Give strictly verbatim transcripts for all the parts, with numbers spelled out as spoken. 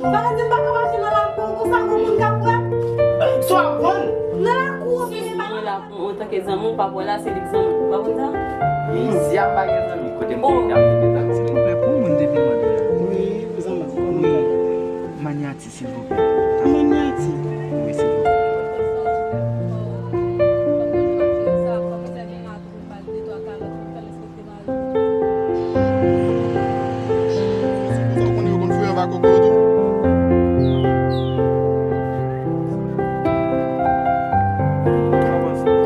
Sa vle di m pa ka mache nan lakou konsa pou moun k ap wè m? Sa w ap vann? Nan lakou, ou vini pa. Mwen la, antanke zanmi w, pa pou la, se li k zanmi w. Ou pa konn sa? Isi a m pa gen zanmi. Kote m te ye, m te gen zanmi. Silvouplè, pou moun te vin mande la. Wi, zanmi, pou moun. Manyati, silvouplè. Manyati. Wi, silvouplè. Sa w konnen yo konn fouye anba koko yo tou.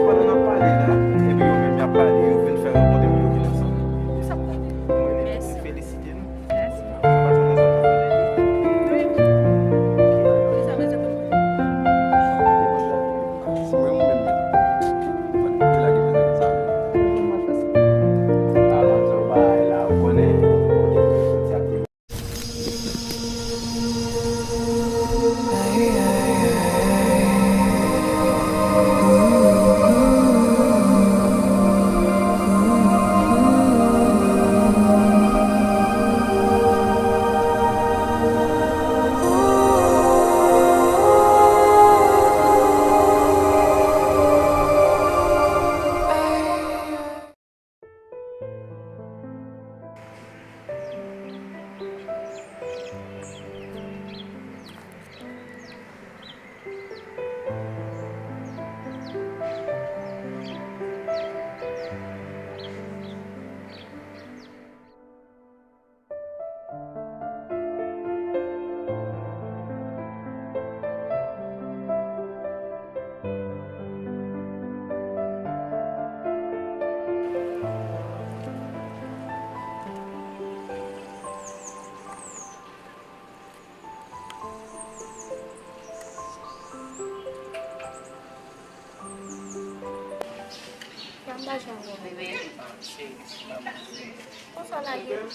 Pandan n ap pale la, epi yo menm y ap pale, yo vin fè rankontre pou yo vin ansanm. Mwen, mwen felisite nou. Mèsi. Ou pa janm nan zòn nan? Wi. Poukisa bezwen pou nou? Si mwen, mwen menm, mwen te lage mwen nan sa. Avan tout bagay la, ou konnen, kote m soti a te Sa m pa janm wè w, bebe. Ah, cheri, m pa manke. Konsa w lage m?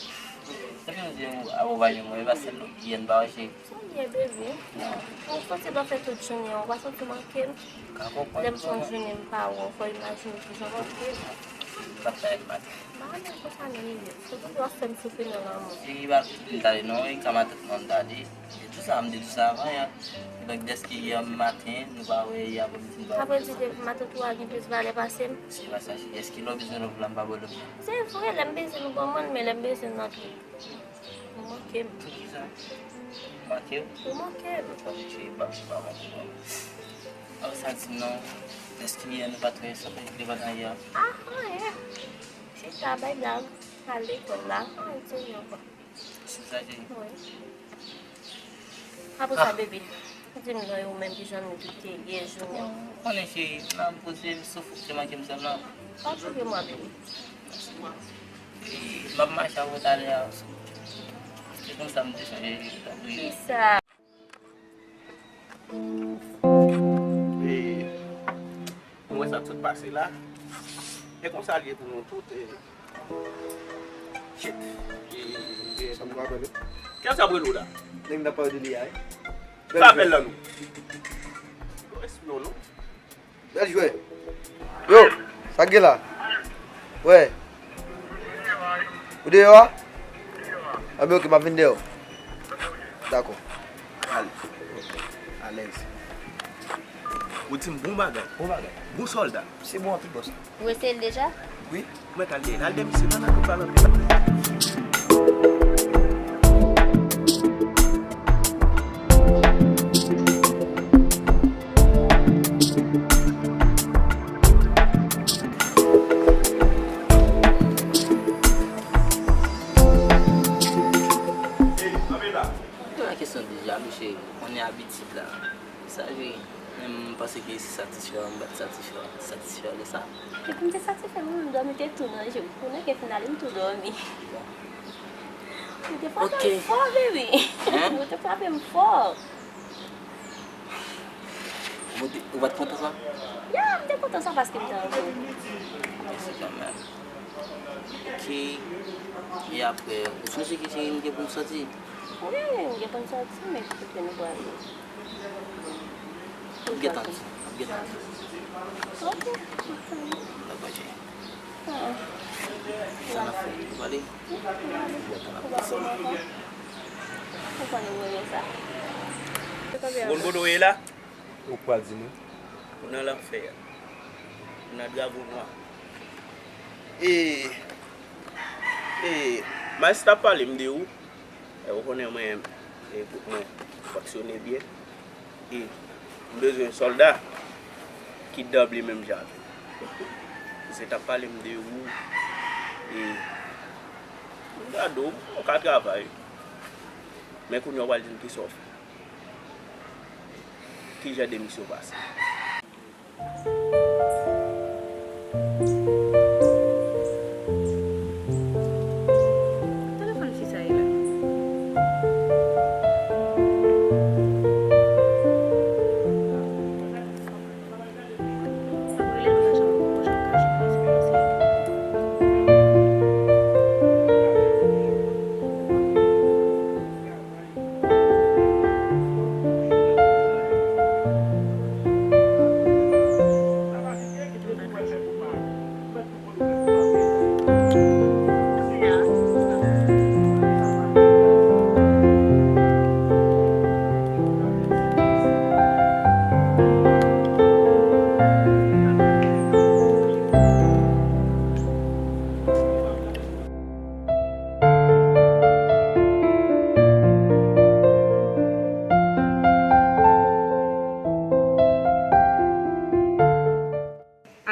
Sa vle di, a, ou pa janm wè, e pa sèl ou ki yè n pa wè, cheri. Sa w ye, bebe? Ou soti nan fè tout jounen an, ou pa santi w manke m? Ka konprann. Lè m fè yon jounen m pa wè w, fò w imajine w kijan m manke m. M pa fè ak matant. M pa renmen konsa non, bebe. Se pou w ap fè m soufri nan lanmou. Cheri, pa tout moun tande non, e ka matant mwen m tande. Te di w sa, m te di w sa avan yè. Donk, dèske yè maten, nou pa wè, yè aprèmidi, nou pa wè. Sa vle di ke matant ou a gen plis valè pase m? Se pa sa, cheri. Èske lè w bezwen love la, m pa ba w love la? Se vre, lè m bezwen nou ban mwen l, men lè m bezwen n nan tou. Ou manke m. Poukisa? Manke w? Ou manke m. Ou konnen, cheri, pa, pa manke w. Ap santi m non, dèske yè nou pa t wè, sa fè nou pa t wè yè. Ah, anyen. Chita, bay blag. Al lekòl la. Anyen, se yon. Sou sa, cheri? Wi. Apre sa, bebe, di m non, e ou menm kijan nou te ye jounen an? Ou konnen, cheri, la m poze, m soufri, se manke m sèlman. Pa okipe mwen, bebe. E, m ap mache avè w talè a. Se konsa m te chanje, tanpri. Kisa? E, nou wè sa k sot pase la. E konsa l ye pou nou tout, e, shit. E, e, sa m ka fè, men. Kiyès ap rele w la? Nèg nan pale de li a, wi. Sa apèl la, non? Yo, espyon, non? Bèl jwè. Yo, sa k gen la? Wè. Ou deyò a? Anben, oke, m ap vin dèyè w. Dakò. Ale. Alèz. Ou di m bon bagay. Bon bagay. Bon sòlda. Se bon anpil, bòs. Ou eseye l deja? Wi. Mwen t al dèyè l, al dèyè misye, pa nan pye pa. Ey, anbe la. Yon kesyon de jalou, cheri. Konnen abitid la. Sa, cheri. Men m panse ke se satisfè, m pa t satisfè, satisfè de sa. E pou m te satisfè, m dòmi te tou nan je m. Konnen ke finali m tou dòmi. Ou te frape m fò, baby. Hein? Ou te frape m fò. Ou te, ou pa t kontan sa? Ya, m te kontan sa paske m te anvi w. Mèsi kanmenm. Oke. E apre, ou sonje ki cheri m gen pou m sòti? Wi, m gen pou m sòti, men kote nou prale? M gentan di, m gentan di. Oke. Dakò, cheri. Ah. Sa n ap fè? Nou prale? Wi, nou prale. Dakò, n ap pase. Ou pa kontan? Ou konn kote w ye la? Ou pral di nou. Ou nan lanfè a. Ou nan dragon nwa. E, e, Miles t ap pale m de ou. E, ou konnen mwen, e, gwoup mwen fonksyone byen. E, m bezwen sòlda ki danble menm jan avè m. Misye t ap pale m de ou. E, m gade w, ou ka travay. Men kounye a w pral di m kisa w fè. Ki jan de misyon w pase? Telefòn fi sa ye la.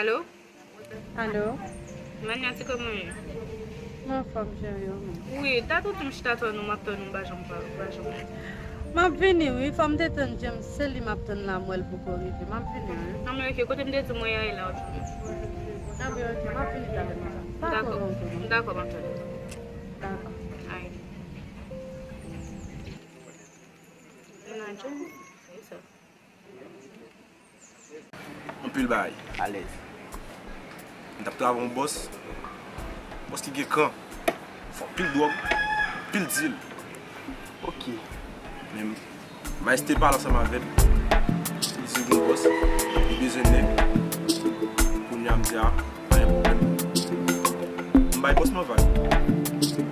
Alo? Alo? Manyati, kòman w ye? Mwen anfòm, cheri, ou menm? Wi, ta toutan m chita tann ou, m ap tann ou, m pa janm pa, m pa janm. M ap vini, wi, fò m te tann James, se li m ap tann la, m wè l poko rive. M ap vini, wi. Anben, oke, kote m te di w mwen ye a, e la w ap jwenn mwen. Anben, oke, m ap vini talè, m ap tann. Pa twò lontan, non. Dakò, m ap tann ou. Dakò. Alright. Mwen nan James, se sa. Anpil bagay. Alèz. M t ap travay yon bòs. Bòs ki gen kran. Fè anpil dwòg, anpil dil. Ok. Men Miles te pale ansanm avè m. Li di l gen yon bòs, li bezwen nèg. Kounye a m di a, pa gen pwoblèm. M bay bòs mwen vag.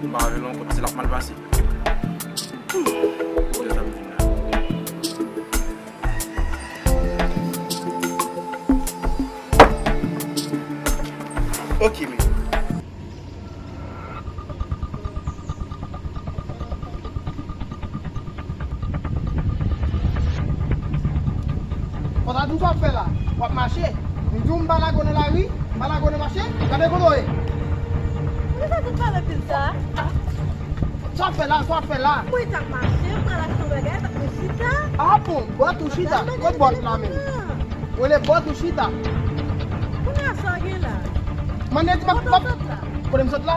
M pa avè l ankò, paske l ap mal pase. Kote sa m vin la? Ok, men. Fò ta di w sa w ap fè la. W ap mache. M di w m pa lage w nan lari, m pa lage w nan mache. Gade kote w ye. Poukisa tout pale pil sa? Sa w ap fè la, sa w ap fè la? Mwen t ap mache, m pral achte yon bagay, m ap mwen chita. Ah bon, bòt ou chita? Kote bòt la menm? Rele bòt ou chita. Kounye a sa w gen la? Mande di m ap, m ap, kote m sot la?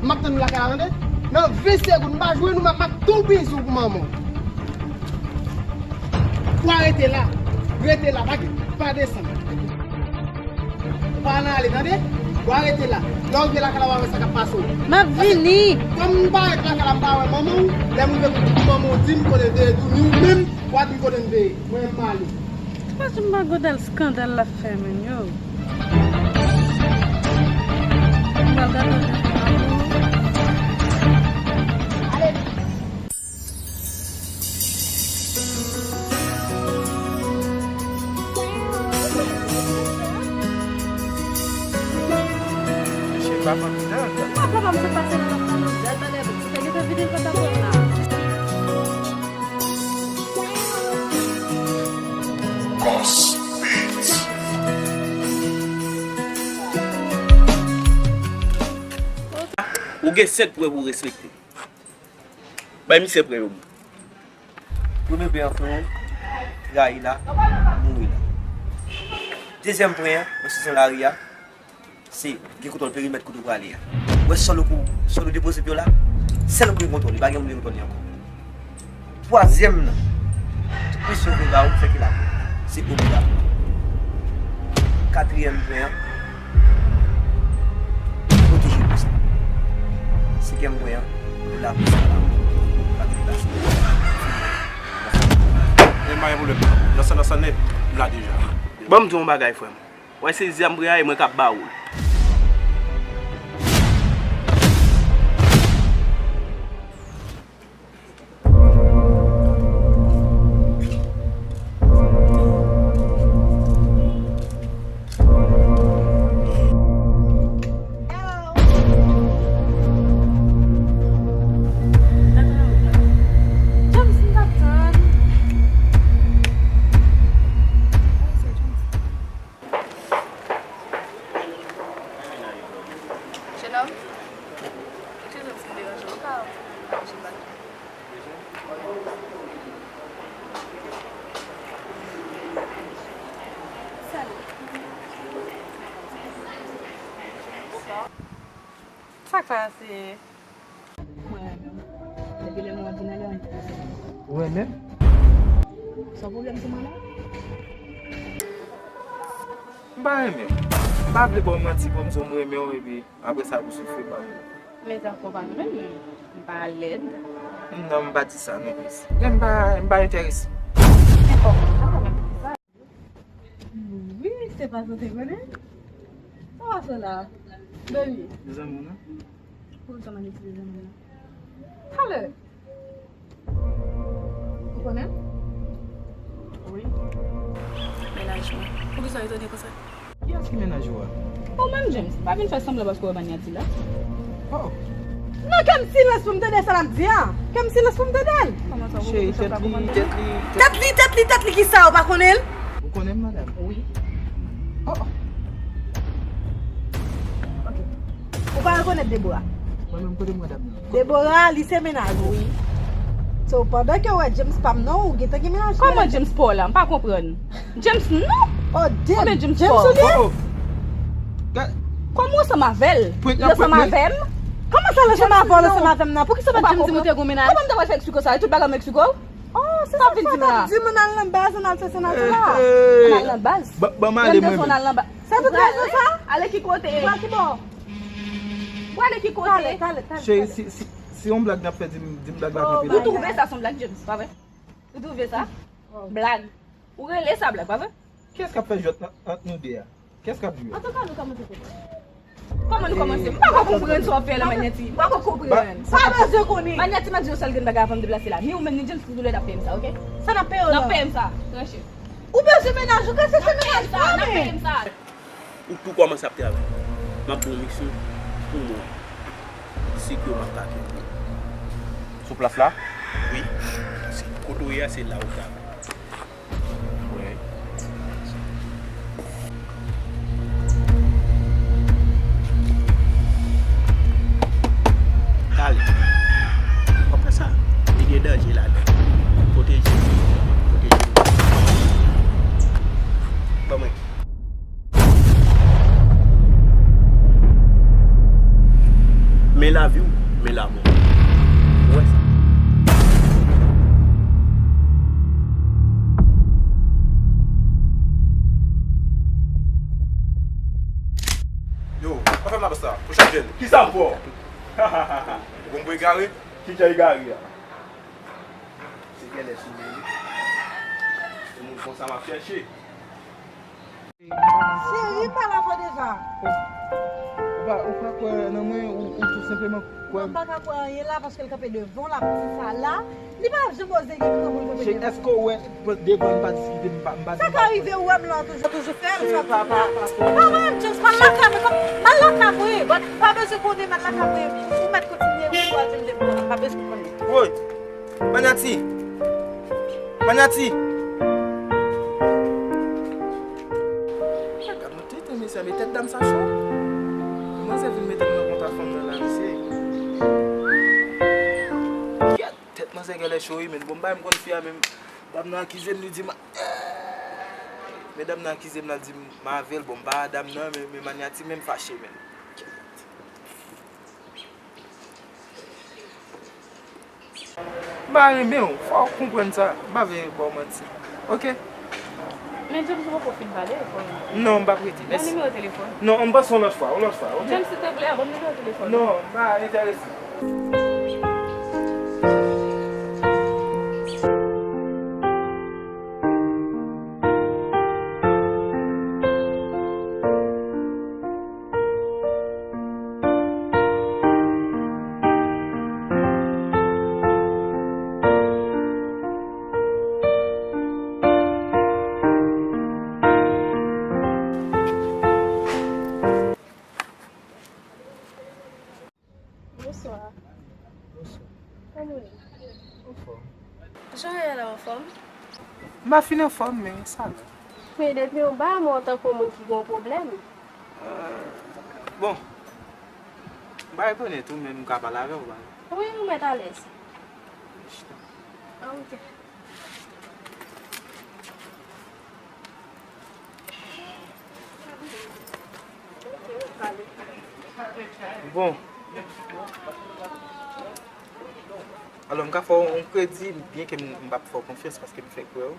M ap tann ou lakay la, tande? Nan ven segonn, m pa jwenn ou, m ap, m ap tou bizou pou manman w. Ou arete la. Rete la, pa, pa desann. Ou pa nan ale, tande? Ou arete la. Lè w rive lakay la, w a wè sa k ap pase w. M ap vini. Kòm m parèt lakay la, m pa wè manman w. Lè m rive kote manman w, di m kote l te ye tou, ni ou menm, w a di m kote m te ye. Mwen, m ale. Twa ti m pa gwo dal eskandal l ap fè menm yo. M pral gade anpil fwa ankò. Ale. Mesye pa konn dan. Papa m se pase nan lòt nan dal bagay pou sa gentan vide l pa ta konn la. Boss Beat. Ou gen senk pwen pou w respekte. Bay misye pwen yo. Premye pwen an, freo, rayi la, mouri la. Dezyèm pwen an, ou soti nan lari a, se gen kontwòl perimèt kote w prale a. Ou wè sòl ou, sòl ou depoze pye w la, sèl ou ki gen kontwòl li, pa gen moun ki gen kontwòl li ankò. Twazyèm nan, tout misyon ke yo ba ou, fè ke la pou ou. Se obligatwa. Katriyèm pwen an, pwoteje pou sa. Senkyèm pwen an, ou la pou sa la. Pa gen plas. E pa gen pwoblèm. Nan sa, nan sa nèt, m la deja. Ban m di w yon bagay, frè m. Wè se zam pran an e mwen k ap ba ou l. Sa se. Mwen renmen w. Depi lè nou ap vin ale, mwen enterese. Ou renmen m? Sa w pwoblèm sou mwen la? M pa renmen w. M pa vle ba w manti pou m di w m renmen w epi apre sa pou soufri pa m. Men sa fò pa renmen m. M pa lèd. Non, m pa di sa non plis. Men m pa, m pa enterese. Men kòman? Sa pa menm sa. Wi, se pa sa w te konnen? Sa w ap fè la? Baby. Mezanmi w nan? Poukisa w mande ti mezanmi w nan? Talè. Ou konnen? Wi. Mennaj mwen. Poukisa w etone konsa? Kiyès ki mennaj ou a? Ou menm, James. Pa vin fè sanblan paske w wè Manyati la. Oh. Non, kè m silans pou m tande sa l ap di a. Kè m silans pou m tande l. Cheri, tèt li, tèt li, tèt li, tèt li, tèt li, kisa, ou pa konnen l? Ou konnen m, madanm? Wi. Oh. Ok. Ou pa rekonèt Debora? Mwen menm, kote madanm nan? Debora, li se mennaj ou. Wi. So, pandan ke w wè James pa m nan, ou gentan gen mennaj? Kòman James pa w la? M pa konprann. James, non! Oh, damn! Oubyen James pa w? James ou ye? Oh, oh. Kòman w ansanm avè l? Li ansanm avè m? Kòman sa, l ansanm avè w, l ansanm avè m nan? Poukisa w pa James ou te gon mennaj? Kòman m ta pral fè eksplike w sa? E tout bagay m eksplike w? Oh, se sa k fè w ap di moun al nan baz, ann al sesi, ann al sela. Ann al nan baz. Ban m ale mwen menm. Ann al nan baz. Sa tout rezon sa? Ale ki kote? Pral ki bò? Prale ki kote? Talè, talè, talè. Cheri, si, si, si yon blag n ap fè, di m, di m blag la kanpe la. Ou twouve sa se yon blag, James, pa vre? Ou twouve sa? Blag. Ou rele sa blag, pa vre? Kiyès k ap fè jwèt ant nou de a? Kiyès k ap jwe? Antouka, nou kòmanse kote. Kòman nou kòmanse? M pa ko konprann sa w ap fè la, Manyati. M pa ko konprann. Pa bezwen konnen. Manyati, m ap di yon sèl grenn bagay avan m deplase la. Ni ou menm, ni James, nou toulède ap peye m sa, oke? Sa n ap peye w la? N ap peye m sa. Ranche. Ou bezwen mennaj ou, kè se mennaj mwen. N ap peye m sa. Ou tou kòmanse ap travay. M ap ba w misyon pou mwa. Sik yo m ap ka kenbe. Sou plas la? Wi. Se kote w ye a, se la ou travay. Wi. Talè. W ap wè sa. Li gen danje ladan. Pwoteje. Pwoteje. Ban mwen. Men lavi w, men lanmou. Ou wè sa? Yo, pa fè m lapès la, pou chanje l. Kisa m fè w? Ou konn pou egare? Ki jan egare a? Se genlè sou mwen wi. Se moun konsa m ap chèche. Cheri, m pa la fò deja. Ou pa, ou pa kwè nan mwen, ou, ou tou senpleman kwè. Non, m pa ka kwè anyen la, paske l kanpe devan w, l ap di sa la. Li pa janm oze gen kran pou l kanpe devan. Cheri, èske ou wè devan m pa diskite, m pa, m pa di sa ka rive, ou wè m la, toujou, toujou fè l. Cheri, pa, pa, pa, pa. Pa wè m, James, pa lakay mwen, pa lakay mwen, but pa bezwen konnen, pa lakay mwen. Ou mèt kontinye, ou pral di m depi devan, pa bezwen konnen. Woy! Manyati! Manyati! Gad yon tenten, mesye, men tèt dam sa cho. Manzè vin mete m nan kontak fanm nan la, mesye. Kèt, tèt manzè genlè cho wi, men bon, m bay m konn fi a, men dam nan akize m, li di m, men dam nan akize m, l di m m avè l, bon, m pa a dam nan, men, men Manyati menm fache, men. M pa renmen w, fò w konprann sa. M pa vle ba w manti. Oke? Men James, ou poko fin pale, fò. Non, m p ap rete. Ban m nimewo telefòn. Non, m panse yon lòt fwa, yon lòt fwa, oke? James, silteplè, ban m nimewo telefòn. Non, m pa enterese. Bonswa. Bonswa. Kòman w ye? Anfòm. Jan w ye la, anfòm? M pa fin anfòm, men sa va. Men depi yon ba mwen antanke yon moun ki gen yon pwoblèm. Euh, bon. M pa rekonèt ou, men m ka pale avè w, pa vre? Wi, ou mèt alèz. Chita. Ah, ok. Bon, Alò, m ka fè w yon kredi, byenke m, m p ap fè w konfyans paske m fèk wè w.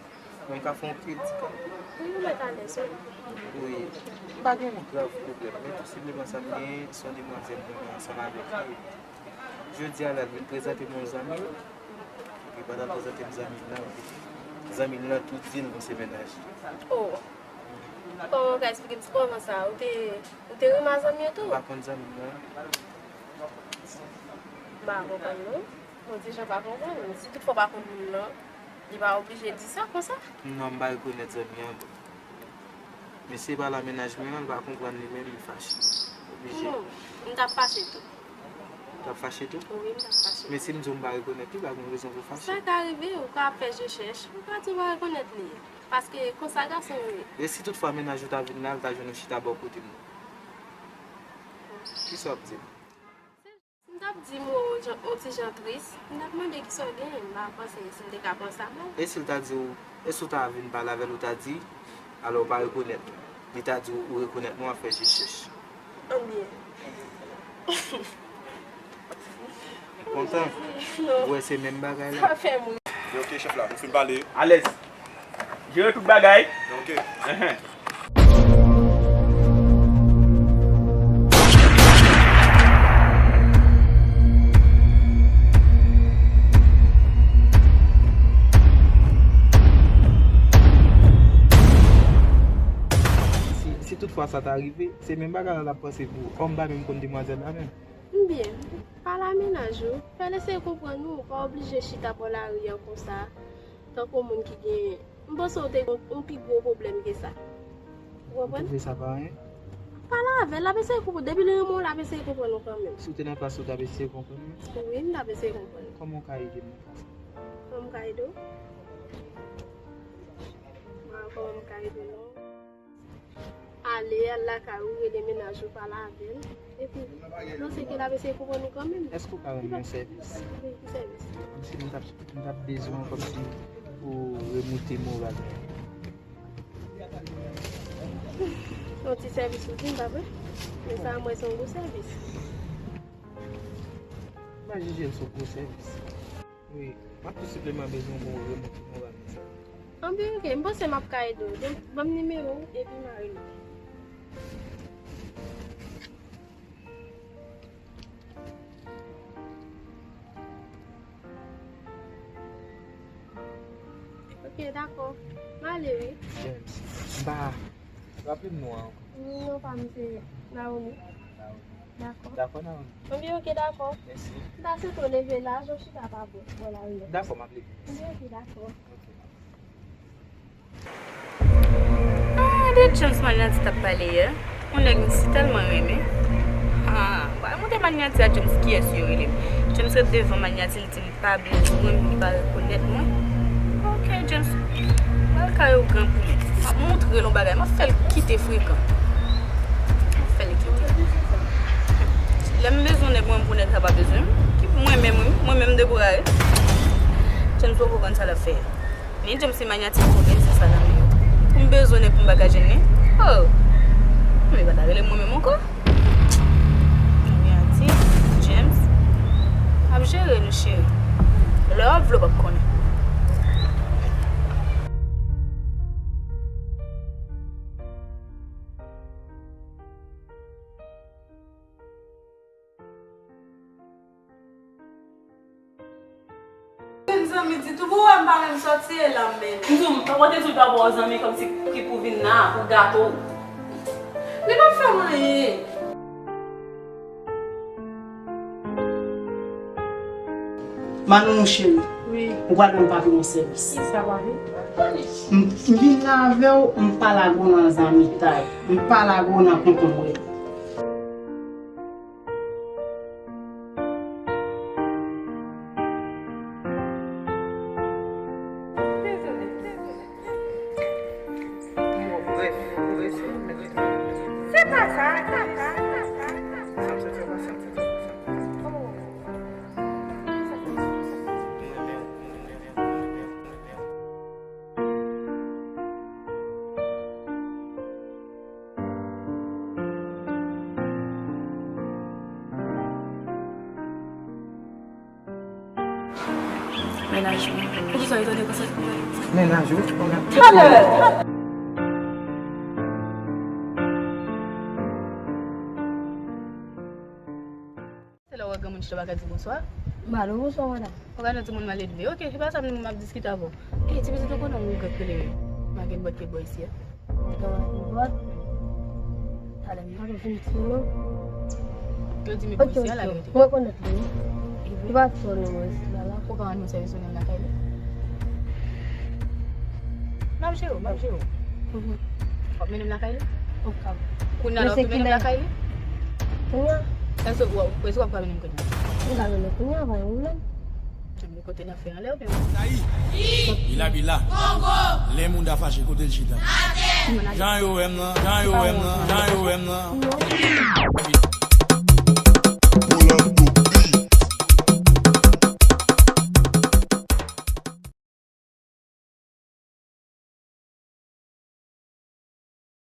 Men m ka fè w yon kredi kanmenm. Wi, ou mèt alèz, wi. Wi. M pa gen yon grav pwoblèm, men tou senpleman sa m genyen, se yon demwazèl mwen gen ansanm avèk li. Jodi a la, l vin prezante m yon zanmi l. Epi pandan l prezante m zanmi l lan, zanmi l lan tou di l nou se mennaj. Oh. Kòman w ka eksplike m ti kòman sa? Ou te, ou te renmen zanmi yo tou? M pa konn zanmi l lan. M pa konprann non. Bon, ti jan pa konprann. Si toutfwa w pa konn moun nan, li pa oblije di sa konsa. Non, m pa rekonèt zanmi an. Mesye pale a mennaj mwen an, l pa konprann li menm, li fache. Oblije. Non, m t ap fache tou. T ap fache tou? Wi, m t ap fache. Men si m di w m pa rekonèt li, pa gen rezon pou fache. Sa ka rive, ou ka ap fè je chèch, ou ka di w pa rekonèt li. Paske konsa gason yo ye. E si toutfwa mennaj ou ta vin la, l ta jwenn ou chita bò kote m nan? Kisa w ap di m? Si m t ap di m ou yon jan, yon ti jan tris, m t ap mande kisa w genyen, m pa panse si m te ka pran sa mal. E si l ta di w, e si w ta vin pale avè l, ou ta di, alò w pa rekonèt mwen. Li ta di w, ou rekonèt mwen, w ap fè je chèch. Anbyen. Kontan? Non. Ou wè se menm bagay la. Sa fè m ri. Ok, chèf la, nou fin pale. Alèz. Jere tout bagay. Ok. Enhen. Si, si toutfwa sa ta rive, se menm bagay la l ap panse pou ou. Ò, m pa menm konn demwazèl la menm. Byen, pale a mennaj ou, fè l eseye konprann ou, ou pa oblije chita bò lari an konsa, tankou moun ki gen, m panse w te gen yon pi gwo pwoblèm ke sa. Ou konprann? Ou twouve sa pa anyen? Pale avè l, l ap eseye konprann. Depi li renmen w, l ap eseye konprann ou kanmenm. Si w te nan plas ou, w t ap eseye konprann mwen? Wi, m t ap eseye konprann ou. Kòman w ka ede m nan ka sa? Kòman m ka ede w? M pa wè kòman m ka ede w non. Ale, al lakay ou, rele mennaj ou, pale avè l. Epi, panse ke l ap eseye konprann ou kanmenm. Èske w ka rann mwen yon sèvis? Wi, ki sèvis? Kòmsi mwen t ap, mwen t ap bezwen kòmsi pou remoute moral mwen. Yon ti sèvis ou di m, pa vre? Men sa, mwen, se yon gwo sèvis. M pa jije l se yon gwo sèvis. Wi, m ap tou senpleman bezwen pou w remonte moral mwen. Anben, ok, m panse m ap ka ede w. Donk, ban m nimewo w epi m a rele w. Ok, dakò. M ale, wi. James, m pa raple m non an ankò. Non pa m, se Naomi. Naomi. Dakò. Dakò, Naomi. Anben, ok, dakò. Mèsi. M ta swete w leve la, jan w chita pa bon. Bon, la, wi. Dakò, m ap leve. Anben, ok, dakò. Ok. Ah, de James Magnati t ap pale yè. Yon nèg m si tèlman renmen. Ah, pral montre Magnati a James kiyès yo rele m. James ret devan Magnati, li di m pa bezwen m, li pa rekonèt mwen. Ok, James, pral kay ou gran pou mwen. M ap montre l yon bagay, m ap fè l kite frekan. M ap fè l kite. Lè m bezwen nèg mwen, m pou nèg sa pa bezwen m. Ki mwen menm, wi, mwen menm dekouraje. James poko konn sa l ap fè. Ni James se manyatik tou, men se sa l ap di yo. Pou m bezwen nèg pou m pa ka jwenn li? Oh! Men pa ta rele m mwen menm ankò. Manyatik, James. Ap jere nou, cheri. Lè w ap vle w p ap konnen. Zanmi ditou, pou wè m pa menm sòti e la m mennen. M di w, m pa pote sou ta pou zanmi kòmsi ki pou vin la, pou gato. Li p ap fè m anyen. Manou, mon cheri, wi, ou pral ban m papi yon sèvis. Ki sa, papi? M, m vin la avè w, m pa lage w nan zanmitay, m pa lage w nan konkonbre. Mennaj mwen. Poukisa w etone konsa? Mennaj ou? Talè! Se lè w wè granmoun chita pa ka di bonswa. M pa di w bonswa, madanm. Ou ka nan timoun maledve. Oke, se pa sa m ap diskite avè w. Ey, ti pitit, ou konnen yon gwoup k rele Magenbòt ki bò isi a? Granmoun Magenbòt? Talè, m pa konn si m ti non. Yo di m bò isi a la verite. Mwen rekonèt li wi. Li pa fè yon nimewo isi la la. Ou ka rann mwen sèvis, ou mennen m lakay li? M ap jere w, m ap jere w. W ap mennen m lakay li? Kounye a la w ap tou mennen m lakay li? Kounye a? Èske w ap, èske w ap ka mennen m kounye a? M ka mennen w kounye a, pa gen pwoblèm. Kote n ap fè anlè oubyen? Bila bila. Lè moun ta fache, kote l chita? Jan yo wè m nan, jan yo wè m nan, jan yo wè m nan.